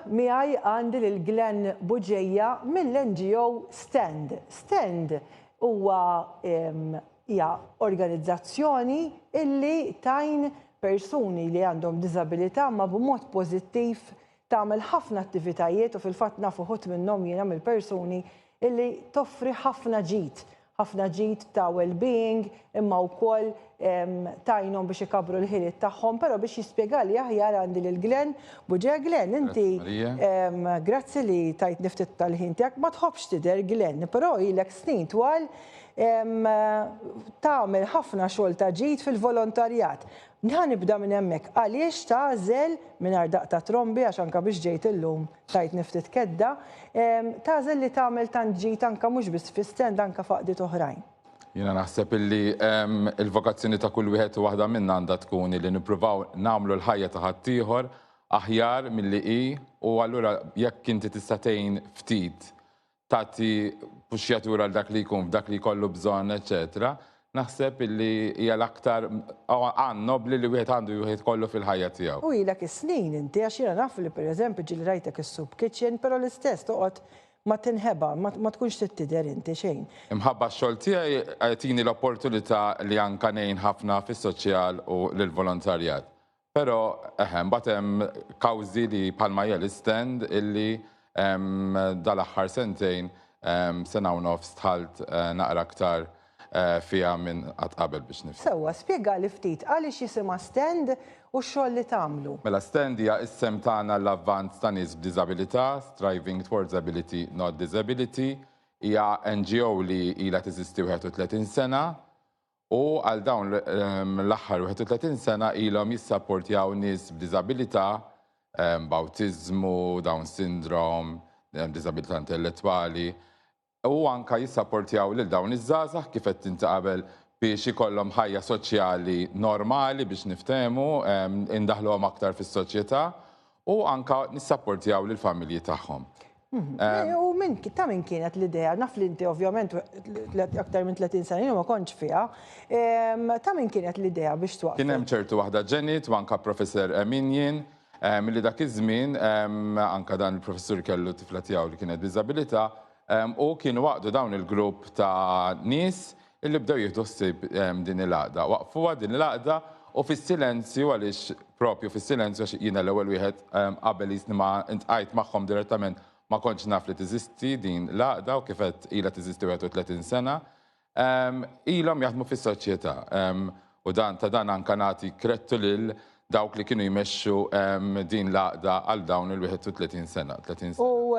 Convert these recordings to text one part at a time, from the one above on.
miegħi għandi lil Glenn Bugeja mill-NGO Stand. Stand huwa hija organizzazzjoni illi tgħin persuni li għandhom diżabilità ma b'mod pożittiv tagħmel ħafna attivitajiet u fil-fatt naf uħud minnhom jiena mill-persuni illi toffri ħafna ġid, ħafna ġid ta' well-being imma wkoll tgħinhom biex ikabbru l-ħiliet tagħhom, però biex jispjegali aħjar għandi lil Glenn Bugeja. Glenn, inti grazzi li tajtni ftit tal-ħin tiegħek, ma tħobbx tidher Glenn, però ilek snin twal tagħmel ħafna xogħol ta' ġid fil-volontarjat. Ħa nibda minn hemmhekk. Għaliex tagħżel, mingħajr daqq ta' trombi għax anke biex ġejt illum tajtni ftit kedda, tagħżel li tagħmel tant ġid anke mhux biss fi stand anke f'għaqdiet oħrajn? Jiena naħseb illi l-vokazzjoni ta' kull wieħed u waħda minna għandha tkun illi nippruvaw nagħmlu l-ħajja ta' ħaddieħor aħjar milli hi u allura jekk inti tista' tgħin ftit tagħti puxxjatura għal dak li jkun f'dak li jkollu bżonn, eċċetera, naħseb illi hija l-aktar għan nobbli li wieħed għandu wieħed kollu fil-ħajja tiegħu. U ilek is-snin inti, għax jiena naf li pereżempju ġieli rajtek is-soup kitchen, però l-istess toqgħod ma tinħeba, ma tkunx trid tidher inti xejn. Imħabba x-xogħol tiegħi jagħtini l-opportunità li anke ngħin ħafna fis-soċjal u lill-volontarjat. Però, eħe, mbagħad hemm kawżi li bħalma hija l-istand illi dal-aħħar sentejn, sena u nofs dħalt naqra aktar fiha minn qatt qabel biex nifhem. Sewwa, spjegali ftit għaliex jisimha stand u x-xogħol li tagħmlu. Mela stand hija is-sehem tagħna għall-avvanz ta' nies b'diżabilità, Striving Towards Ability Not Disability. Hija NGO li ilha teżisti 31 sena. U għal dawn l-aħħar 31 sena ilhom jissapportjaw nies b'diżabilità, b'awtiżmu, Down syndrome, diżabilità intellettwali, u anka jissapportjaw lil dawn iż-żgħażagħ kif għedt inti qabel biex ikollhom ħajja soċjali normali biex niftehmu, indaħħluhom aktar fis-soċjetà u anka nissapportjaw lill-familji tagħhom. Mhm. U minn ta' min kienet l-idea? Naf li inti ovvjament aktar minn 30 sena jien ma kontx fiha. Ta' min kienet l-idea biex twaqf? Kien hemm ċertu waħda Janet u anka Professor Eminjen li dak iż-żmien anka dan il-professur kellu tifla tiegħu li kienet b'diżabilità u kienu għaqdu dawn il-grupp ta' nies illi bdew jieħdu ħsieb din il-għaqda. Waqqfuha din il-għaqda u fis-silenzju għaliex propju fis-silenzju għax jiena l-ewwel wieħed qabel jisni ma intqajt magħhom direttament ma kontx naf li teżisti din l-għaqda u kif għedt ilha teżisti 31 sena. Ilhom jaħdmu fis-soċjetà u dan ta' dan anka nagħti krettu lil dawk li kienu jmexxu din l-għaqda għal dawn il-31 sena. 30 sena. U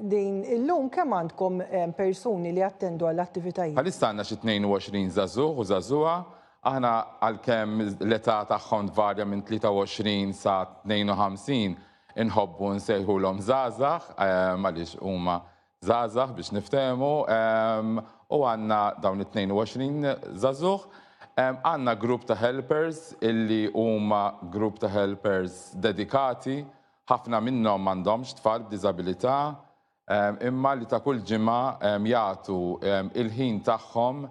din illum kemm għandkom persuni li jattendu għall-attivitajiet? Bħalissa għandna xi 22 żagħżugħ u żagħżugħa. Aħna għalkemm l-età tagħhom tvarja minn 23 sa 52 inħobbu nsejħulhom żgħażagħ għaliex huma żgħażagħ biex niftehmu u għandna dawn it-22 żagħżugħ. Għandna grupp ta' helpers illi huma grupp ta' helpers dedikati, ħafna minnhom m'għandhomx tfal b'diżabilità, imma li ta' kull ġimgħa jagħtu il-ħin tagħhom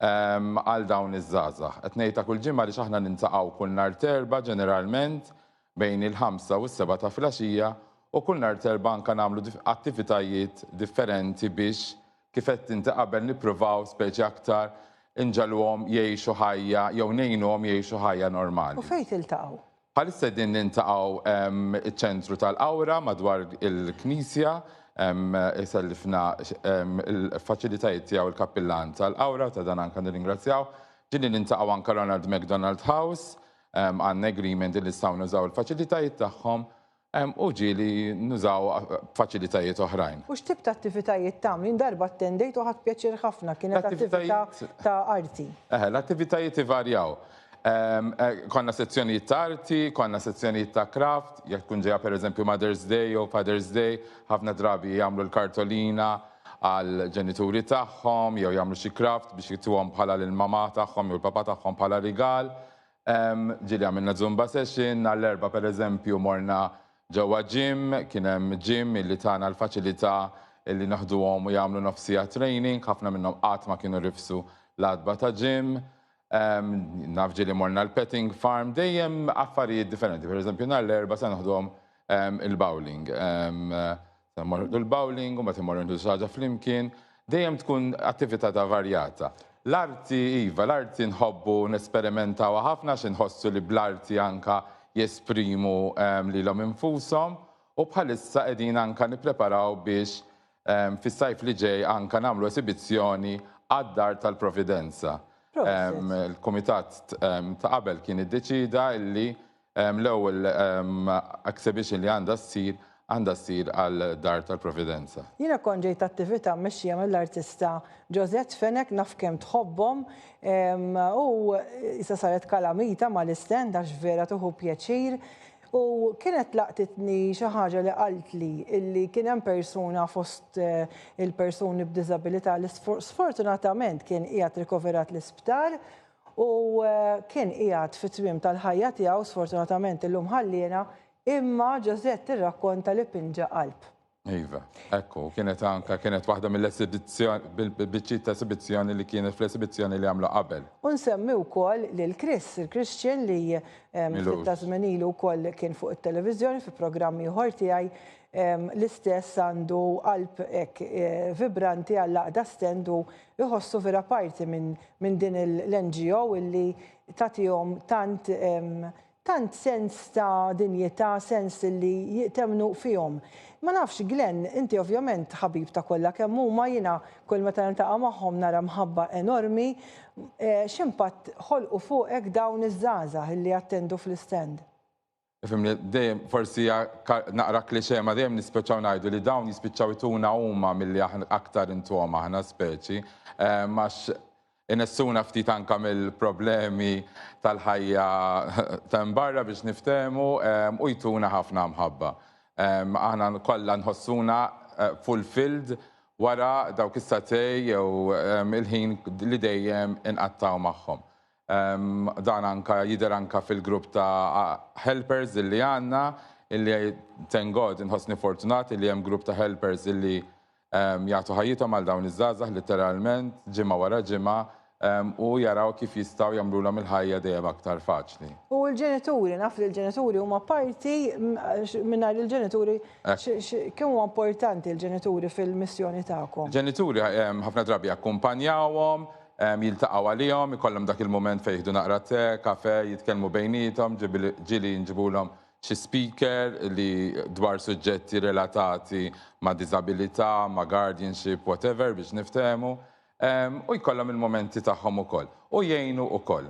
għal dawn iż-żgħażagħ. Qed ngħid ta' kull ġimgħa għaliex aħna niltaqgħu kull nhar t'Erbgħa ġeneralment bejn il-ħamsa u s-sebgħa ta' filgħaxija u kull nhar t'Erbgħa anke nagħmlu attivitajiet differenti biex kif għedt inti qabel nippruvaw speċi aktar inġagħluhom jgħixu ħajja jew ngħinuhom jgħixu ħajja normali. U fejn tiltaqgħu? Bħalissa qegħdin niltaqgħu iċ-ċentru tal-Qawra madwar il-Knisja, isellifna il-faċilitajiet tiegħu il-kappillan tal-Qawra u ta' dan anke nirringrazzjaw. Ġieli niltaqgħu anke Ronald McDonald House, għandna agreement li nistgħu nużaw il-faċilitajiet tagħhom u ġieli nużaw faċilitajiet oħrajn. U x'tip ta' attivitajiet tagħmlu? Jien darba attendejt u ħadt pjaċir ħafna, kienet attività ta' arti. Eħe, l-attivitajiet ivarjaw. Konna sezzjonijiet ta' arti, konna sezzjonijiet ta' craft, jekk tkun ġejja pereżempju Mother's Day jew Father's Day, ħafna drabi jagħmlu l-kartolina għal ġenituri tagħhom jew jagħmlu xi craft biex jituhom bħala lill-mamà tagħhom jew l-papà tagħhom bħala rigal. Ġieli għamilna Zumba session, nhar l-Erbgħa pereżempju morna ġewwa gym, kien hemm gym illi tana l-faċilità illi naħduhom u jagħmlu nofs siegħa training, ħafna minnhom qatt ma kienu rifsu l-għatba ta' gym. Naf ġieli morna l-petting farm, dejjem affarijiet differenti. Pereżempju nhar l-Erbgħa se noħduhom il-bowling. Mmorru l-bowling u mbagħad immorru nieħdu xi ħaġa flimkien. Dejjem tkun attività ta' varjata. L-arti, iva, l-arti nħobbu nesperimentaw ħafna għax inħossu li bl-arti anka jesprimu lilhom infushom u bħalissa qegħdin anka nippreparaw biex fis-sajf li ġej anka nagħmlu esibizzjoni għad-Dar tal-Providenza. Il-kumitat ta' qabel kien iddeċida illi l-ewwel exhibition li għandha ssir għandha ssir għal Dar tal-Providenza. Jiena kont ġejt attività mmexxija mill-artista Josette Fenech, naf kemm tħobbhom, u issa saret kalamita mal-istand għax vera tieħu pjaċir. U kienet laqtitni xi ħaġa li qaltli illi kien hemm persuna fost il-persuni b'diżabilità li sfortunatament kien qiegħed rikoverat l-isptar u kien qiegħed fit-tmiem tal-ħajja tiegħu, sfortunatament illum ħalliena, imma Josette tirrakkonta li pinġa qalb. Iva, ekku, kienet anka kienet waħda mill-esibizzjoni, bil-biċċiet ta' esibizzjoni li kienet fl-esibizzjoni li għamlu qabel. U nsemmi wkoll lil Chris, il-Christian li ftit ta' żmien ilu wkoll kien fuq it-televiżjoni fi programm ieħor tiegħi, l-istess għandu qalb hekk vibranti għall-għaqda Stand u jħossu vera parti minn din l-NGO illi tagħtihom tant tant sens ta' dinjità, sens li jtemmnu fihom. Ma nafx, Glenn, inti ovvjament ħabib ta' kollha kemm huma, jiena kull meta niltaqa' magħhom nara mħabba enormi. X'impatt ħolqu fuqek dawn iż-żgħażagħ li jattendu fl-istand? Ifhimni, dejjem forsi hija naqra cliché, ma dejjem nispiċċaw ngħidu li dawn jispiċċaw ituna huma milli aktar intuhom aħna speċi, għax Inessuna ftit anka mill-problemi tal-ħajja ta' hemm barra biex niftehmu u jtuna ħafna mħabba. Aħna kollha nħossuna fulfilled wara dawk is-sagħtej jew il-ħin li dejjem inqattgħu magħhom. Dan anka jidher anka fil-grupp ta' helpers illi għandna illi thank God inħossni fortunat illi hemm grupp ta' helpers illi Jagħtu ħajjithom għal dawn iż-żgħażagħ litteralment ġimgħa wara ġimgħa u jaraw kif jistgħu jagħmlulhom il-ħajja dejjem aktar faċli. U l-ġenituri, naf li l-ġenituri huma parti mingħajr il-ġenituri kemm huwa importanti l-ġenituri fil-missjoni tagħkom? Ġenituri ħafna drabi jakkumpanjawhom, jiltaqgħu għalihom, ikollhom dak il-mument fejn jieħdu naqra te, kafe, jitkellmu bejniethom, ġieli nġibulhom xi speaker li dwar suġġetti relatati ma' diżabilità, ma' guardianship, whatever biex niftehmu, u jkollhom il-mumenti tagħhom ukoll. U jgħinu ukoll.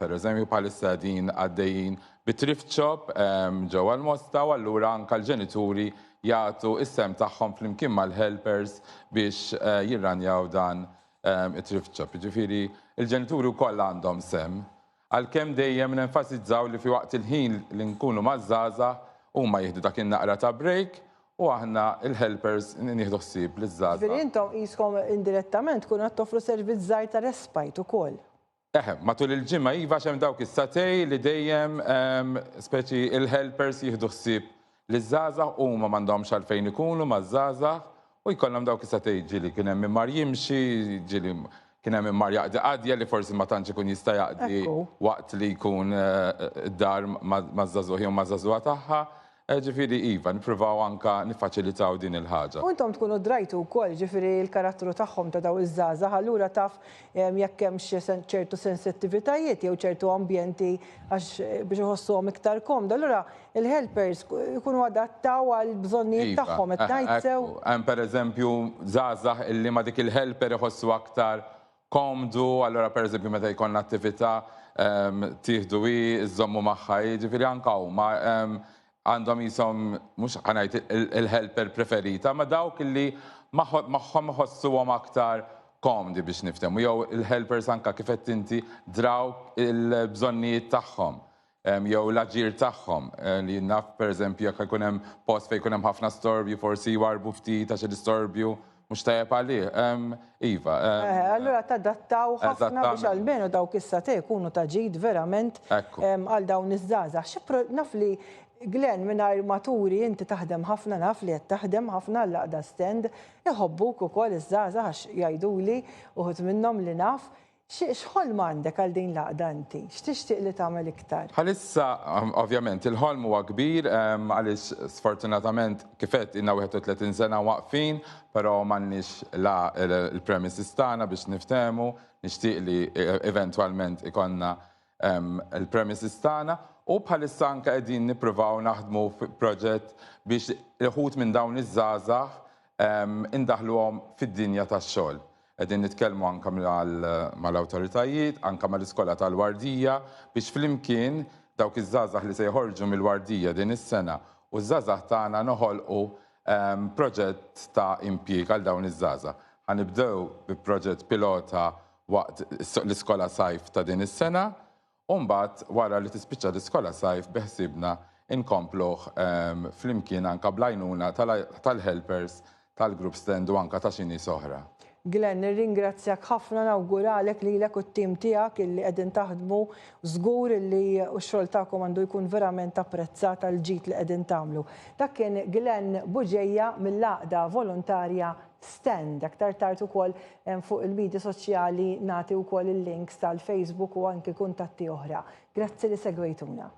Per eżempju bħalissa qegħdin għaddejjin bi thrift shop ġewwa l-Mosta u allura anke l-ġenituri jagħtu s-sehem tagħhom flimkien mal-helpers biex jirranjaw dan it-thrift shop. Jiġifieri l-ġenituri wkoll għandhom sehem. Għalkemm dejjem nenfasizzaw li fi waqt il-ħin li nkunu maż-żgħażagħ huma jieħdu dak in-naqra ta' break u aħna l-helpers nieħdu ħsieb liż-żgħażagħ. Ġifieri intom qiskom indirettament tkunu qed toffru servizz żgħir ta' respite ukoll. Eħe, matul il-ġimgħa iva għax hemm dawk is-sagħtej li dejjem speċi il-helpers jieħdu ħsieb liż-żgħażagħ huma m'għandhomx għalfejn ikunu maż-żgħażagħ u jkollhom dawk is-sagħtej ġieli kien hemm min mar jimxi, ġieli kien hemm min mar jaqdi qadja li forsi ma tantx ikun jista' jaqdi waqt li jkun id-dar maż-żagħżugħ jew maż-żagħżugħa tagħha. Ġifieri iva, nippruvaw anke niffaċilitaw din il-ħaġa. U intom tkunu drajtu wkoll, ġifieri l-karattru tagħhom ta' dawn iż-żgħażagħ, allura taf jekk hemmx ċertu sensittivitajiet jew ċertu ambjenti għax biex iħossuhom iktar komdu. Allura Il-helpers ikunu adattaw għall-bżonnijiet tagħhom, qed ngħid sew? Hemm pereżempju żgħażagħ illi ma' dik il-helper iħossu aktar komdu, allura pereżempju meta jkollna attività tieħdu hi, iżżommu magħha hi, ġifieri anke huma għandhom qishom mhux ħa ngħid il-helper preferita, ma dawk illi magħhom iħossuhom aktar komdi biex niftehmu, jew il-helpers anke kif għedt inti draw il-bżonnijiet tagħhom. jew l-aġir tagħhom li naf pereżempju jekk ikun hemm post fejn jkun hemm ħafna storbju forsi jwarrbu ftit għax l-istorbju mhux tajjeb għalih. Iva. Allura tadattaw ħafna biex almenu dawk is-sagħtej ikunu ta' ġid verament għal dawn iż-żgħażagħ. Naf li Glenn mingħajr ma turi inti taħdem ħafna naf li qed taħdem ħafna għall-għaqda Stand, iħobbuk ukoll iż-żgħażagħ għax jgħiduli uħud minnhom li naf. X'ħolm għandek għal din l-għaqda inti? X'tixtieq li tagħmel iktar? Bħalissa, ovvjament, il-ħolm huwa kbir għaliex sfortunatament kif għedt ilna 31 sena waqfin, però m'għandniex la l-premises tagħna biex niftehmu, nixtieq li eventwalment ikollna il-premises tagħna u bħalissa anke qegħdin nippruvaw naħdmu proġett biex uħud minn dawn iż-żgħażagħ indaħluhom fid-dinja tax-xogħol. Qegħdin nitkellmu anke mal-awtoritajiet, anke mal-iskola tal-Wardija biex flimkien dawk iż-żgħażagħ li se joħorġu mill-Wardija din is-sena u ż-żgħażagħ tagħna noħolqu proġett ta' impjieg għal dawn iż-żgħażagħ. Ħa nibdew bi proġett pilota waqt l-iskola sajf ta' din is-sena u mbagħad wara li tispiċċa l-iskola sajf beħsiebna inkompluh flimkien anke bl-għajnuna tal-helpers tal-Group Stand u anke ta' xi nies oħra. Glenn, nirringrazzjak ħafna, nawguralek lilek u t-tim tiegħek illi qegħdin taħdmu, żgur illi x-xogħol tagħkom għandu jkun verament apprezzat għall-ġid li qegħdin tagħmlu. Dak kien Glenn Bugeja mill-Għaqda Volontarja Stand. Aktar tard ukoll fuq il-medja soċjali nagħti wkoll il-links tal-Facebook u anki kuntatti oħra. Grazzi li segwejtuna.